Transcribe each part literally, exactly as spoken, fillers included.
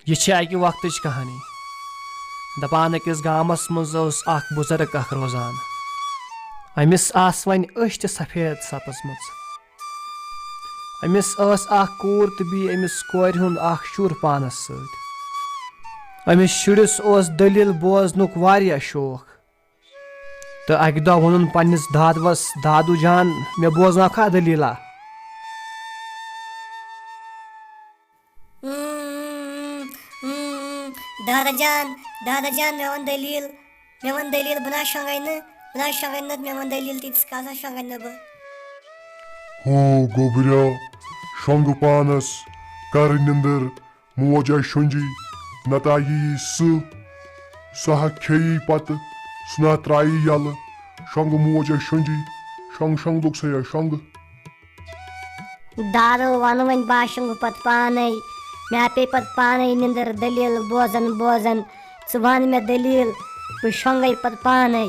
یہِ چھِ اَکہِ وقتٕچ کہانی۔ دَپان أکِس گامَس منٛز اوس اَکھ بُزرٕگ اَکھ روزان۔ أمِس آسہٕ وۄنۍ أچھ تہِ سفید سَپٕزمٕژ۔ أمِس ٲس اَکھ کوٗر تہٕ بیٚیہِ أمِس کورِ ہُنٛد اَکھ شُر پانَس سۭتۍ۔ أمِس شُرِس اوس دٔلیٖل بوزنُک واریاہ شوق۔ تہٕ اَکہِ دۄہ ووٚنُن پنٛنِس دادوَس، "دادو جان، مےٚ بوزناوکھا دٔلیٖلہ؟" اۭں، اۭں، اۭں۔ دادا جان، دادا جان، مےٚ وَن دٔلیٖل، مےٚ وَن دٔلیٖل، بہٕ نہ شۄنٛگَے نہٕ، بہٕ نہ شۄنٛگَے نہٕ، مےٚ وَن دٔلیٖل، تیٖتِس کالَس شۄنٛگَے نہٕ بہٕ۔ ہو گوٚبریو، شۄنٛگہٕ پانَس، کَر نِندٕر، موج آے شۄنٛجی، نَتہٕ آیہِ یی سٕہہ، سُہ ہا کھیٚیی پَتہٕ، سُہ نہ ترٛایی یَلہٕ، شۄنٛگہٕ موج آے شۄنٛجی، شۄنٛگ شۄنٛگ لوٚگ سا یا شۄنٛگہٕ۔ دادو وَنہٕ وۄنۍ بہٕ شۄنٛگہٕ پَتہٕ پانَے، مےٚ پیٚیہِ پَتہٕ پانَے نِندٕر دٔلیٖل بوزان بوزان، ژٕ وَن مےٚ دٔلیٖل، بہٕ شۄنٛگَے پَتہٕ پانَے۔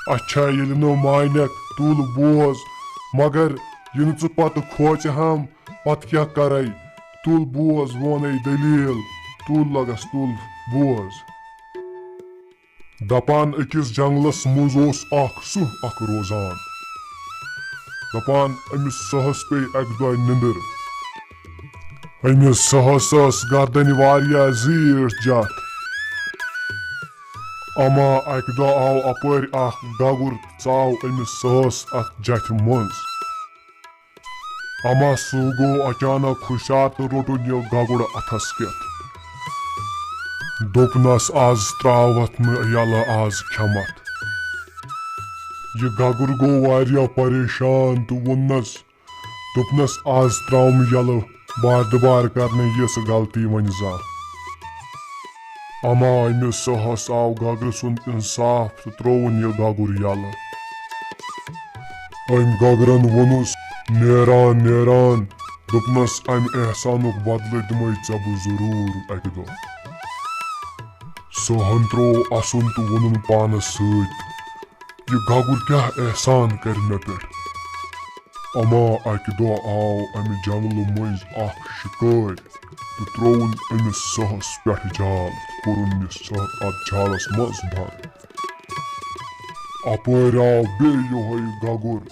اچھا، ییٚلہِ نہٕ مانکھ، تُل بوز، مگر یہِ نہٕ ژٕ پَتہٕ کھوژِ ہَم، پَتہٕ کیٛاہ کَرَے؟ تُل بوز، وونے دٔلیٖل، تُل لَگَس، تُل بوز۔ دَپان أکِس جنٛگلَس منٛز اوس اَکھ سٕہہ اَکھ روزان۔ دَپان أمِس سٕہَس پیٚیہِ اَکہِ دۄہ نِندٕر۔ أمِس سٕہَس ٲس گردَنہِ واریاہ زیٖٹھ جَتھ۔ اما اَکہِ دۄہ آو اَپٲرۍ اَکھ گگُر تہٕ ژاو أمِس سٕہَس اَتھ جَتھِ منٛز۔ اما سُہ گوٚو اچانک ہُشیار تہٕ روٚٹُن یہِ گگُر اَتھَس کٮ۪تھ۔ دوٚپنَس، "آز ترٛاوَتھ نہٕ یَلہٕ، آز کھٮ۪مَتھ۔" یہِ گگُر گوٚو واریاہ پریشان تہٕ ووٚننَس، دوٚپنَس، "آز ترٛاوُم یَلہٕ، بار دُبار کَرنہٕ یِژھ غلطی وۄنۍ زانٛہہ۔" اما أمِس سٕہَس آو گگرٕ سُنٛد اِنصاف تہٕ ترٛووُن یہِ گگُر یَلہٕ۔ أمۍ گگرَن ووٚنُس، نیران نیران دوٚپنَس، "اَمہِ احسانُک بدلہٕ دِمَے ژےٚ بہٕ ضروٗر اَکہِ دۄہ۔" سٕہَن ترٛوو اَسُن تہٕ ووٚنُن پانَس سۭتۍ، "یہِ گگُر کیٛاہ احسان کَرِ مےٚ پٮ۪ٹھ؟" اما اَکہِ دۄہ آو اَمہِ جنٛگلہٕ مٔنٛزۍ اَکھ شِکٲرۍ تہٕ ترٛووُن أمِس سٕہَس پٮ۪ٹھ جال، کوٚرُن یہِ سٕہہ اَتھ جالَس منٛز بنٛد۔ اَپٲرۍ آو بیٚیہِ یِہوٚے گگُر،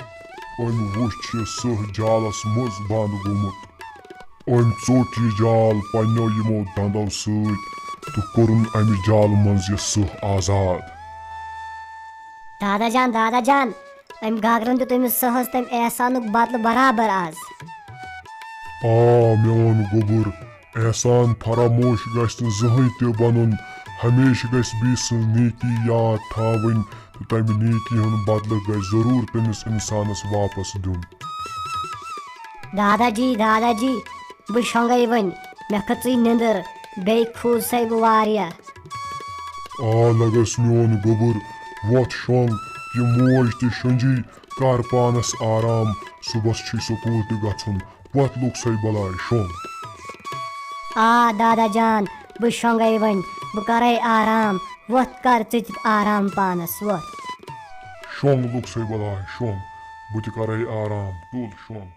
أمۍ وُچھ یہِ سٕہہ جالَس منٛز بنٛد گوٚمُت۔ أمۍ ژوٚٹ یہِ جال پنٛنیو یِمو دنٛدو سۭتۍ تہٕ کوٚرُن اَمہِ جالہٕ منٛز یہِ سٕہہ آزاد۔ دادا جان، دادا جان، أمۍ گگرَن دیُت أمِس سٕہَس تَمہِ احسانُک بدلہٕ برابر آز۔ آ، میون گوٚبُر، احسان فراموش گژھِ نہٕ زٕہٕنۍ تہِ بنُن، ہمیشہٕ گژھِ بیٚیہِ سٕنٛز نیکی یاد تھاوٕنۍ تہٕ تَمہِ نیکی ہُنٛد بدلہٕ گژھِ ضروٗر تٔمِس اِنسانَس واپس دیُن۔ دادا جی، دادا جی، بہٕ شۄنٛگَے وۄنۍ، مےٚ کھٔژٕے نِندٕر، بیٚیہِ کھوٗژسَے بہٕ واریاہ۔ آ لگس میون گوٚبُر، وۄتھ شۄنٛگ، یہِ موج تہِ شۄنٛجی، کر پانس آرام، صُبحس چھُے سکوٗل تہِ گژھُن، وۄتھ لوٚگ سَے بلاے شۄنٛگ۔ آ دادا جان، بہٕ شۄنٛگَے وۄنۍ، بہٕ کَرَے آرام، وۄتھ کر ژٕ تہِ آرام پانس، وۄتھ۔ شۄنٛگ لوٚگ سَے بلاے شۄنٛگ، بہٕ تہِ کَرَے آرام، تُل شۄنٛگ۔